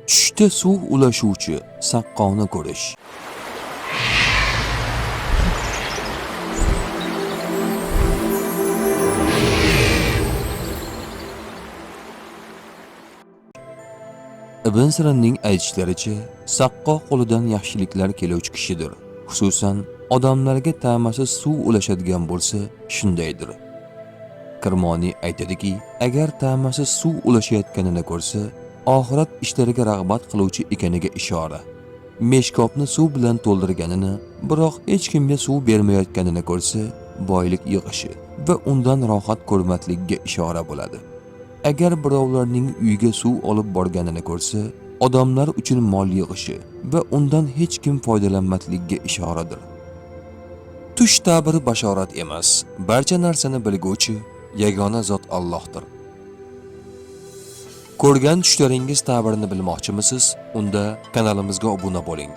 Tushda suv ulashuvchi saqqoni ko'rish. Ibn Sirinning aytishlaricha, saqqo qo'lidan yaxshiliklar keluvchi kishidir. Xususan, odamlarga ta'masiz suv ulashadigan bo'lsa, shundaydir. Kirmoniy aytadiki, agar ta'masiz suv ulashayotganini ko'rsa, oxirat ishlariga rag'bat qiluvchi ekaniga ishora. Meshkobni suv bilan to'ldirganini, biroq hech kimga suv bermayotganini ko'rsa, boylik yig'ishi va undan rohat ko'rmasligiga ishora bo'ladi. Agar birovlarning uyiga suv olib borganini ko'rsa, odamlar uchun mol yig'ishi va undan hech kim foydalanmasligiga ishoradir. Tush ta'biri bashorat emas, barcha narsani bilguvchi yagona zot Allohdir. Ko'rgan tushlaringiz ta'birini bilmoqchimisiz? Unda kanalimizga obuna bo'ling.